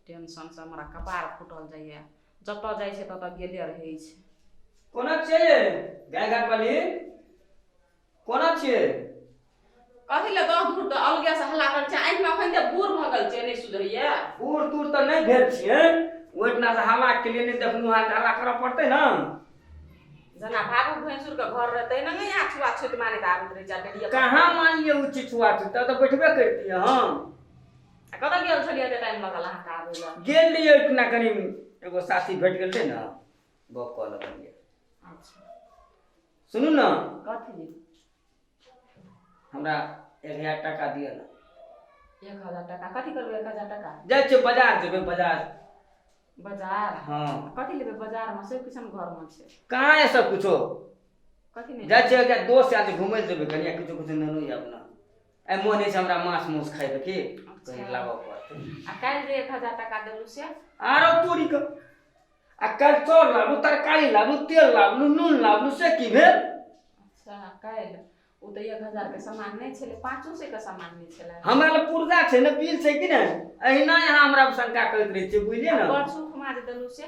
टेंशनसँ हमरा कपार फूटल जाइए। जतऽ जाइ छै ततऽ गेले रहै छै। कोना छियै गाय घाट वाली? कोना छियै? कथी लए दस दूर तऽ अलगेसँ हल्ला करै छै? आँखिमे एखन तऽ बूढ़ भऽ गेल छै, नहि सुधरैए। बूढ़ तूढ़ तऽ नहि भेल छियै, ओहिठिनासँ हल्ला के लिए नहि देखलहुँ हँ, हल्ला करऽ पड़तै ने। जेना भागु भैंसुरके घर रहतै ने, यहाँ छुआ छूत मानैत आबैत रहै छै डेलिये। कहाँ मानलियै ओ चीज छुआ छूत, तऽ बैठबे करतियै हम। आ कतऽ गेल छलियै एते टाइम लगल अहाँके आबै लए? गेल रहियै ओहिठिना, कनि एगो साथी भेट गेल रहै ने, गप कऽ लगलियै। अच्छा। सुनू ने। कथी? हमरा 1000 टाका दिअ ने। 1000 टाका कथी करबै 1000 टाका? जाइ छियै बाजार, जेबै बाजार। बाजार? हँ। कथी लेबै बाजारमे? सब किछु घरमे छै। कहाँ है सब कुछो? कथी नहि? जाइ छियै, एकटा दोस्त आयल छै, घुमै लए जेबै कनि, किछो किछो नेनो आयब ने। आइ मोन होइ छै हमरा माछ मांस खाइके, की कहीं लाबऽ पड़तै। आ काल्हि जे 1000 टाका देलहुँ से? आरो तोरी के, आ काल्हि चाउर लाबू, तरकारी लाबू, तेल लाबू, नून लाबू, से की भेल? अच्छा, काल्हि ओ तऽ 1000 के सामान नहि छलै, 500 के सामान नहि छलै। हमरा लग पुर्जा छै ने, बिल छै कि नहि? एहिना अहाँ हमरा शंका करैत रहै छियै, बुझलियै ने? परसू खुमा जे देलहुँ से?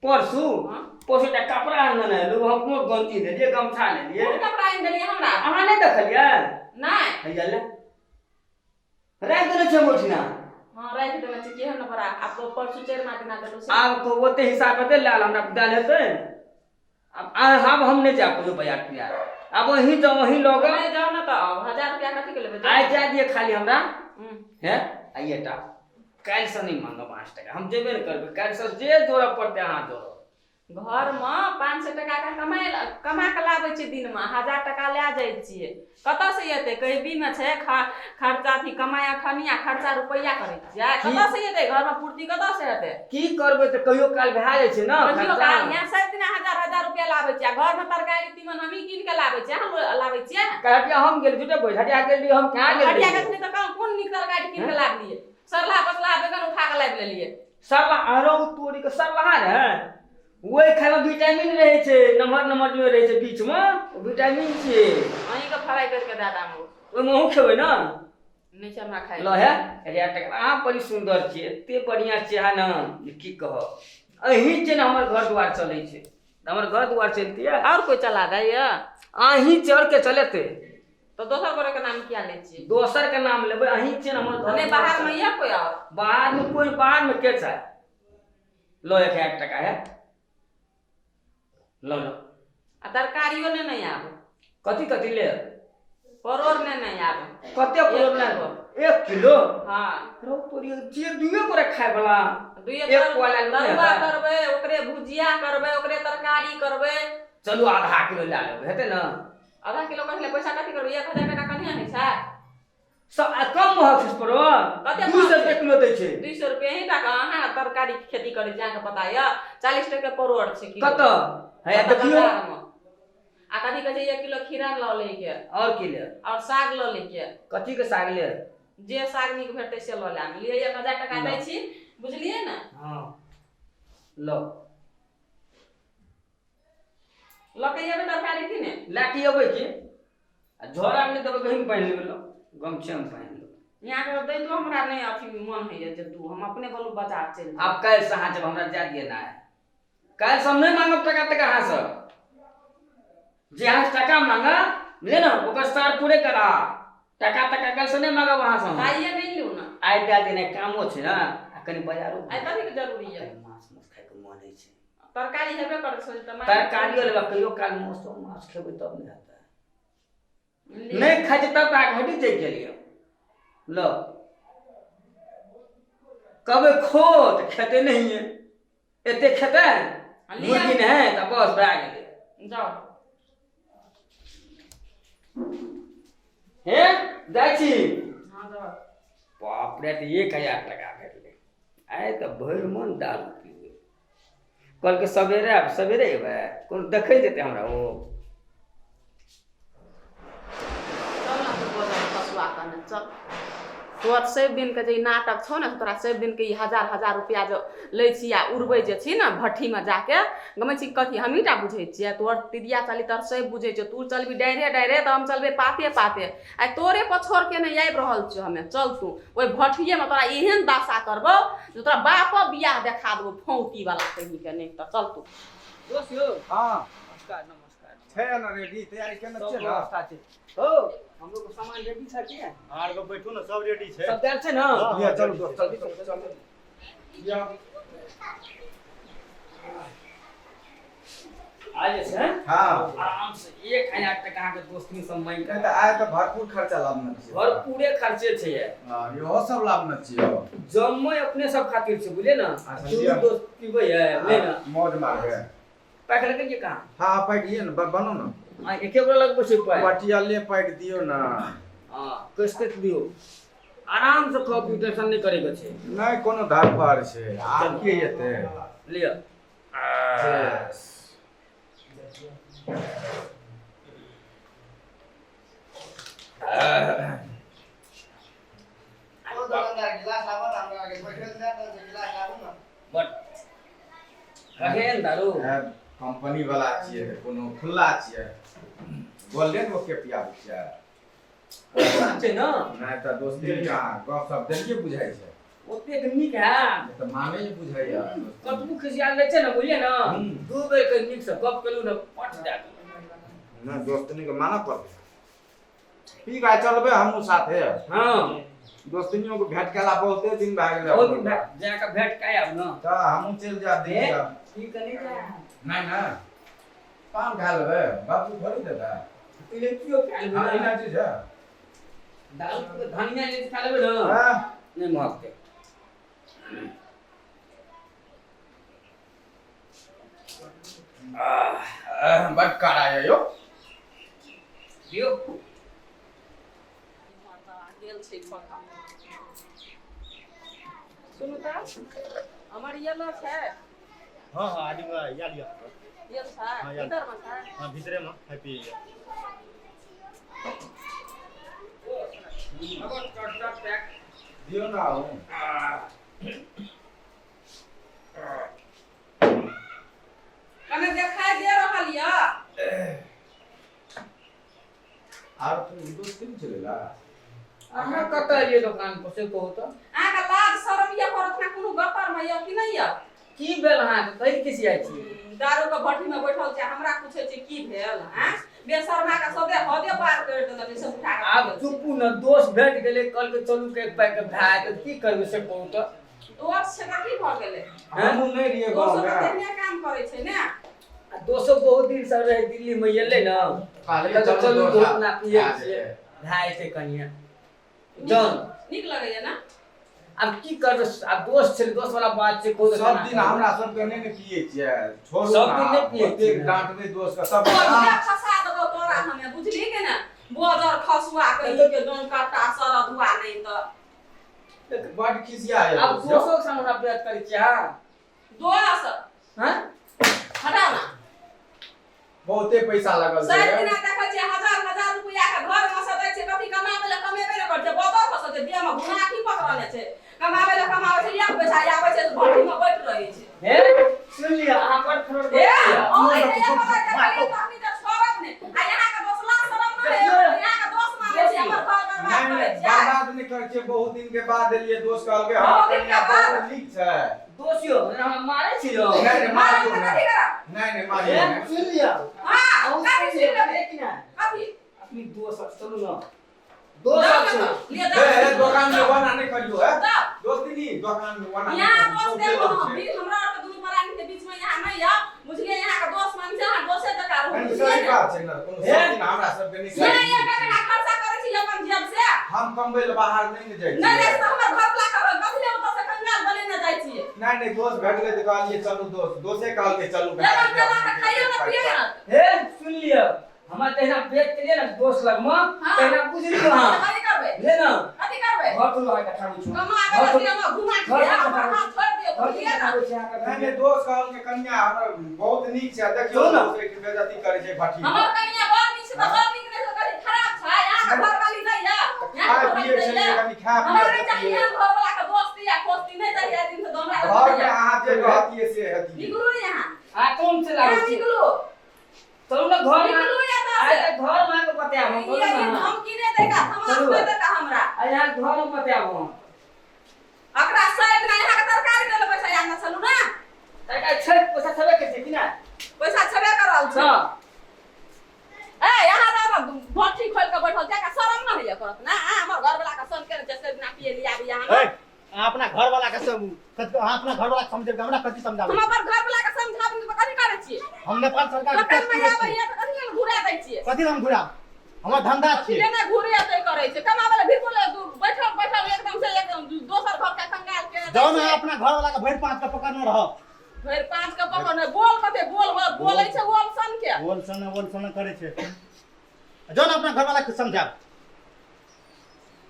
परसू? हाँ। परसू एकटा कपड़ा आनने एलहुँ हम, कोनो गंजी लेलियै, गमछा लेलियै। कोन कपड़ा आनि देलियै हमरा? अहाँ नहि देखलियै? नहि। हैया ले, राखि देने छै ओहिठिना। हाँ, राखि देने छै। केहन ने बड़ा आब परसू चारि दिना देलहुँ से। आब तो ओते हिसाब हेतै लाल हमरा दालि हेतै। आब आब हम नहि जायब कहियो बाजार तिजार, आब वहीं जाउ, वहीं लऽ नहि जाउ ने तऽ आब 1000 रुपया कथी के लेबै? आइ जाय दिअ खाली हमरा। हे, आइए टा, काल्हिसँ नहि मांगब 8 टाका, हम जेबे नहि करबै काल्हिसँ, जे जोड़ऽ पड़तै अहाँ जोड़ब। घरमे 500 टाकाके कमाइ कमा कऽ लाबै छियै दिनमे, 1000 टाका लए जाइ छियै, कतऽसँ एतै? कैबीमे छै खर्चा, अथी कमाइ अखनी आ खर्चा रुपैआ करै छियै, कतऽसँ एतै? घरमे पूर्ति कतऽसँ हेतै? की करबै तऽ कहियो काल भए जाइ छै ने कहियो खर्चा। काल यहाँ सब दिना हजार हजार रुपया लाबै छियै, आ घरमे तरकारी तीमन हमही कीन के लाबै छियै, अहाँ लाबै छियै? हटिया हम गेल झूठे बैठ, हटिया गेल रहियै हम, कहाँ गेल हटिया रहियै? गेल तऽ कोन नीक तरकारी कीन के लाबलियै? सरलाहा पसलाहा बैगन उठा के लाबि लेलियै। सरला आरो तोरी के सरलाहा ने, ओहि खायमे विटामिन रहै छै, नमहर नमहर जे रहै छै बीचमे, ओ विटामिन छियै। अहीँके फ्राइ करि कऽ दए दाम। ओहिमे अहूँ खेबै ने? नहि छै हमरा खाइ। ल हे, 1000 टका। अहाँ बड़ी सुन्दर छियै, एते बढ़िआँ छियै अहाँ ने जे की कहब। अहीं छियै ने हमर घर दुआर चलै छै, हमर घर दुआर चलतियै। आओर कोइ चला दैए? अहीं चढ़ के चलेतै। तऽ दोसर गोरे के नाम किया लै छियै? दोसर के नाम लेबै, अहीं छियै ने हमर घर। नहि, बाहर मे यऽ कोइ आओर? बाहर मे कोइ, बाहर मे के छै? लो 1000 टका है, लो लो। आ तरकारियो ने नहि आब। कथी कथी ले? परोड़ ने नहि आब। कते परोड़ ले? 1 किलो? हाँ। रो तोरी, जे दुइयो गोरे खाय वाला। दुइये एक पुआ लए लेबै। तरुआ करबै, ओकरे भुजिया करबै, ओकरे तरकारी करबै। चलू आधा किलो लए लेबै, हेतै ने? आधा किलो कथी ले? पैसा कथी करबै? 1000 टका कनिया होइ छै? सब आ कम महग छै परोड़। कते 200 महग रुपए छै? किलो दै छै। 200 रुपए ही टाका। अहाँ तरकारी के खेती करै छी, अहाँके पता यऽ? 40 टके परोड़ छै किलो। कतऽ है? कतऽ? देखियौ। बाजारमे। आ कथी कहै छै, 1 किलो खीरा लऽ लैके। आओर की ले? आओर साग लऽ लैके। कथी के साग ले? जे साग नीक भेटतै से लऽ लेब। लिअ, 1000 टका दै छी, बुझलियै ने? हँ, लो। लऽ के एबै तरकारी की ने? लए के अबै की, आ झोरामे नहि देबै, गहीम पानि लेबै, लो गमछेमे पानि लेबै। यहाँ के दैतो हमरा नहि अथी मन होइए जे दू, हम अपने बोलू बाजार चलि जाउ। आब काल्हिसँ अहाँ जब हमरा जाय दिअ ने, काल्हिसँ हम नहि मांगब टका टका अहाँसँ। जे अहाँ टका मांगब, बुझलियै ने, ओकर सार पूरे करा। टका टका काल्हिसँ नहि मांगब अहाँसँ हम। आइए नहि लिउ ने। आइ दए दिअ ने, कामो छै ने आ कनि बाजारो। आइ कथीके जरूरी यऽ? कनि माछ माछ खाइके मन होइ छै। तरकारी हेबे करै छै तऽ तरकारियो लेबै। कहियो काल मौसम माछ खेबै तब ने हेतै। नहि खाइ छै तब तऽ अहाँके हड्डी जागि गेल यऽ। लो, कहबै खो तऽ खेतै नहिए, एते खेतै मुर्गी नहि तऽ बस भए गेलै। जाउ। हे, जाइ छी। हँ, जाउ। बाप रे, तऽ 1000 टका भेटलै, आइ तऽ भरि मन दारू पीबै। कहलकै सवेरे आब, सवेरे अयबै, कोनो देखै जेतै हमरा ओ। चल ने तू बजार, खसुआ कने चल। तोहर सब दिनके जे ई नाटक छौ ने, तोरा सब दिनके ई हजार हजार रुपया जे लै छी आ उड़बै जे छी ने भट्ठीमे जाके गमै छी कथी हमहीँ टा बुझै छियै? तोहर तिरिया चली तोहर सब बुझै छियौ। तू चलबी डाँढ़े डाँढ़े तऽ हम चलबै पाते पाते। आइ तोरे पछोर केने आबि रहल छियौ हमे। चल तू ओहि भट्ठिएमे तोरा एहन दशा करबौ जे तोरा बाप बियाह देखा देबौ फौती वाला कहींके। नहि तऽ चल तू। दोस्त यौ। हाँ। नमस्कार नमस्कार। छै ने रेडी तैयारी केने सब छियै ने? व्यवस्था छै हो, हमरो के सामान रेडी छै कि नहि? आर को बैठू ने, सब रेडी छै। सब तैयार छै ने? हाँ। लिअ चलू दोस्त, चलू चलू चलू। लिअ। आ जे छै हाँ। आराम से 1000 टका अहाँके दोस्तनी सब मांगि नहि तऽ आइ तऽ भरपूर खर्चा लाबने छियै। भरपूरे खर्चे छै ये। हाँ, इहो सब लाबने छियै। जम्मे अपने सब खातिर छै, बुझलियै ने? अच्छा, दुनू लिअ। दोस्त पीबै है ले ने। मौज मारबै। पैक लगेलियै कहाँ? हाँ पैक लिअ ने, बनू ने। आ एके गोरा लगबै छै पैक। पटियाले पैक दियौ ने। हाँ, कस कस दियौ, आराम से खाउ पीउ, टेंशन नहि करे के छै। नहि कोनो धरफड़ छै, आब के एतै? लिअ। बट कहेन दारू कंपनी वाला छियै, कोनो खुला छियै, गोल्डन ओके पियाबै छियै। छै ने? नहि तऽ दोस्ती कहाँ गप सप देलियै बुझाइ छै। ओतेक नीक है तऽ माने नहि बुझाइया। कतबो खिसियाल रहै छै ने, बुझलियै ने? दू बेर के नीक से गप केलहुँ ने, पट दए देलहुँ। नहि दोस्तनी के मानऽ पड़तै। ठीक है, चलबै हमहूँ साथे। हाँ। दोस्तनियों के भेंट केला बहुते दिन भए गेलै। बहुत दिन जाके भेंट कए आब ने। तऽ हमहूँ चलि जायब दिन। हे? जायब। की कनी जा। नहि नहि, पान खा लेबै, बाबू थोड़ी देतै। इलायचियो खा लेबै हाँ, ने। इलायची छै। दारू के धनिया इलायची खा लेबै ने। हाँ। नहि महकतै। बड काड़ा यऽ यौ। दियौ। गेल छै खतम। सुनू तऽ, हमर येलो छै। हाँ हाँ, आदमी या लिअ। येल छै? हाँ, येल। भीतरमे छै? हाँ, भीतरे में खाइ पियै। दियौ ने आउ। कने देखाइ दे रहल यऽ। आर तू दोस्त नहि छलै? अहाँ कतऽ एलियै दोकान पर से कहू तऽ। अहाँके लाज शरम यऽ करत ना कोनो गप्परमे यऽ कि नहि यऽ? की भेल अहाँके, कहि खिसियाइ छी? दारू के भट्ठी में बैठल छै, हमरा पूछै छै की भेल? आँ, बेशर्मा के सबे हदे पार कर देलक ई सब उठा के। आब चुपू ने, दोस्त भेट गेलै, कहलकै चलू के एक पैक भए तऽ की करबै से कहू तऽ। दोस्त छै तऽ की भऽ गेलै? हमहूँ नहि रहियै दोस्त तऽ गाँवमे। तेहने काम करै छै ने। आ दोस्तो बहुत दिन से रहे दिल्ली में, एलै ने। कहलियै कहलकै चलू चलू दोस्त बहुत ना पियै भए छियै। जेतै। भए जेतै कनिए जन। नीक लगैया ने? आब की करबै, आब दोस्त छै, दोस्त वाला बात छै, कहू तऽ सब केना दिन करबै? हमरा सबके नहि ने पियै छियै, छोड़ू सब ने। दिन नहि पियै ओतेक छियै। डाँटबै दोस्त के सब। बोझे फंसा देबो तोरा हमे, बुझली के ने? बोजर खसुआ कहीं के जौन काटा सरधुआ नहीं तऽ। बड खिसिया है आब दोस्त यौ। दोसो के संग हमरा बेत करै छियै अहाँ? दोस्त। हँ? हटाउ ना। बहुते पैसा लगल सब छै। दिना देखै छियै हजार हजार रुपया के घर में से दै छै। कथी कमाबै लए कमेबे ने करै छै, बदर खसल छै, देह में घुनाठी पकड़ने छै। कमाबै लए कमाबै छै, एक पैसा आबै छै तऽ भट्ठी में बैठ रहै छै। हे सुन लिअ, अहाँ बड़ फरोड़ ए, बजै छियै। अहाँ जे एक बार देखलियै तऽ हमनी तऽ छोड़ब नहि। आ यहाँके दोस लाज शरम नहि है, यहाँके दोस्त मानै छै, हमर घर बर्बाद नहि करै नहि, छियै। बर्बाद नहि करै छियै। बहुत दिन के बाद एलियै, दोस्त कहलकै बहुत हँ दिन के कनिया बाद? बहुत नीक छै। दोस्त यौ, हमरा मारै छी यौ। नहि नहि, मारब मारियौ तऽ नहि। कथी करब? नहि नहि, मारियौ हे नहि। सुन लिअ। हाँ, अहूँ कथी सुन सुनि लिअ, लेबै? लेकिन कथी? अपनी दोस्त सब चलू ने, दोस्त जाउ सब ने छै। तऽ, लिअ हे हे जाउ। दोकान में बना नहि करियौ है। जाउ। दोस्ती दोकान में बना नहि यहाँ करियौ, दोस्त बहुते देखो लोग हम छै। भी हमरा आर के दुनू प्राणी के बीच में यहाँ नहीं है, बुझलियै? यहाँ के दोस्त मान छै, अहाँ दोसे जकाँ रहू, नहि, बुझलियै सही ने? बात छै ने, कोनो हे? सब दिन हमरा सबके नहि यहाँ सही एक टका खर्चा करै छी अपन जेब से। हम कमबै लए बाहर नहि ने जाइ नहि छियै। नहि, तऽ हमर घर वाला कहबै कथी ले ओतऽ से कंगाल बनेने जाइ छियै? नहि नहि, दोस्त भेटलै तऽ कहलियै चलू दोस्त, दोसे कहलकै चलू भए जब जेतै। कमा के खाइयो ने पियै ने। हे सुन लिअ, हमरा तहिना बेच केलियै ने दोस्त लगमे, हाँ। तहिना बुझलियौ अहाँ। कथी करबै? ले ने। कथी करबै? घर चलू, अहाँके देखाबै छी। कमा के घर दिअ ने, घुमा के घर दिअ, चलू। हमर हाथ छोड़ि दियौ। बुझलियै ने? नहि नहि दोस्त कहल के कन्या हमर बहुत नीक छै, देखियौ चलू ने। दोस्त के बेइज्जती करै छै भट्ठी। हमर कनिया बड़ नीक छै तऽ बड़ नीक नहि छै, कनि खराब छै। अहाँके घरवाली नहि यऽ, खाय पियै छलियै, कनि खाय हमरा पियै नहि चाही छलियै। एहन घरवला के दोस्ती आ खोस्ती नहि चाही। आइ दिन से हमरा घर मे अहाँ जे कहतियै से हेतियै। निकलू यहाँ। आ कोन से लागै यहाँ छी? निकलू। चलू ने घर में। निकलू एतऽ आइ से। तऽ घर में आके बतायब हम, ई चलू ने ई अहाँ। धमकी नहि दैका, थमास चलू। नहि दैका हमरा। आइ यहाँ घर में बतायब हम। अकरा साइड में अहाँके तरकारी दै लए पैसा याद न छलू ने? तरकारी छै, पैसा छेबे करै छै कि नहि? पैसा छेबे करल छै। हँ। ए यहाँ रहब भट्ठी खोलि के बैठल छै, एकरा शरम न होइया करत ना? अहाँ हमर घरवला के सन केने छै से बिना पिए लिया आबि यहाँ। ए, अहाँ अपना घर वाला के सब अहाँ अपना घर वाला के समझेबै, हमरा कथी समझाबै? हम अपन घरवला के समझाबै तऽ कथी करै छियै? हम नेपाल सरकार के दोकान टैक्स में दियै आबै छियै। तऽ कथी लेल घुरा दै छियै? कथी हम घुरा? हमर धंधा कथी छियै। लेल नहि घुरे दै करै छै? कमाबै लए भिरपुर बैठल बैठल एकदम से एकदम दोसर घर के कंगाल के जाउ ने, अहाँ अपना घर वाला के भरि पाँच के पकड़ने रहब। भरि पाँच के पकड़ने बोल कते बोल बोलै छै बोल सन के। बोल सन बोल सन करै छै। जाउ ने अपना घर वाला के समझाब।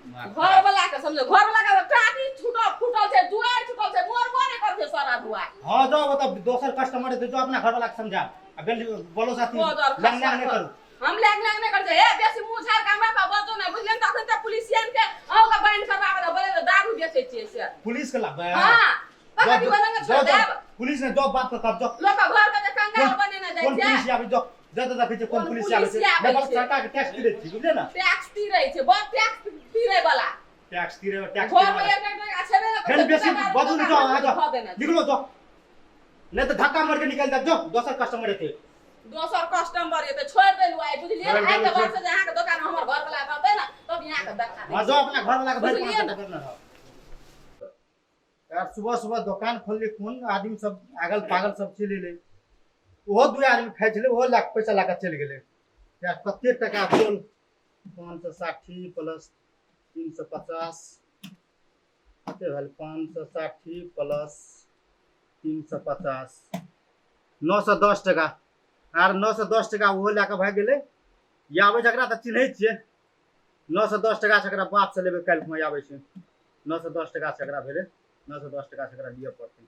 घरवला के समझो, घरवला के टाटी छूटल फूटल छै, दुआरि छूटल छै, मोरबो नहि करै छै सारा दुआरि। हाँ जाउ, ओतऽ दोसर कस्टमर हेतै, जाउ अपना घर वाला के समझाब। आ बेल बोलो साथी लंग लंग नहि करू। हम लैंग लैंग नहि करै छियै। हे बेसी मुँह झाड़ि के हमरा पर बजू नहि, बुझलियै ने? तखन तऽ पुलिसियन के अहूँके बान्हि करबाबै लए बोले दारू बेचै छियै से। पुलिस के लाबै? हाँ, पकड़ि बलंग छोड़ि देब। पुलिस ने जाउ बाप के कब जाउ। लोक घर के जे कंगाल बनेने जाइ कोन छै। पुलिस आबै जाउ, जतऽ देखै छियै कोन पुलिस आबै छै। नेपाल सरकार के टैक्स तीरै छी, बुझलियै ने? टैक्स तीरै छै, बड़ टैक्स तीरै वाला। टैक्स तीरै, टैक्स घर में एक टका छेबे नहि फेर करै। बेसी बजू नहि, जाउ अहाँ, जाउ निकलो जाउ, नहि तऽ धक्का मारि के निकालि देब। जाउ, दोसर कस्टमर एतै। दोसर कस्टमर एतै, छोड़ि देलू आइ, बुझलियै ने? आइ के बाद से जे अहाँके दोकान में हमर घरवला रहतै ने तब अहाँके देखा हाँ जाउ, अपना घरवला के भरि बुझलियै पाँच ने? पकड़ने रहब। यार सुबह सुबह दोकान खोलली, कोन आदमी सब आगल पागल सब चलि एलै। ओहो दू आदमी खाइ छलै, ओहो लाख पैसा लए कऽ चलि गेलै। यार कते टका बोल? 560 प्लस 350 कते भेल? 560 प्लस 350, 910 टका। आर 910 टका ओहो लए कऽ भागि गेलै। या आबै छै, एकरा तऽ चिन्है छियै। 910 टका से एकरा बापसँ लेबै काल्हि खुमा। आबै छै, 910 टका से एकरा भेलै, 910 टका से एकरा लिअ पड़तै।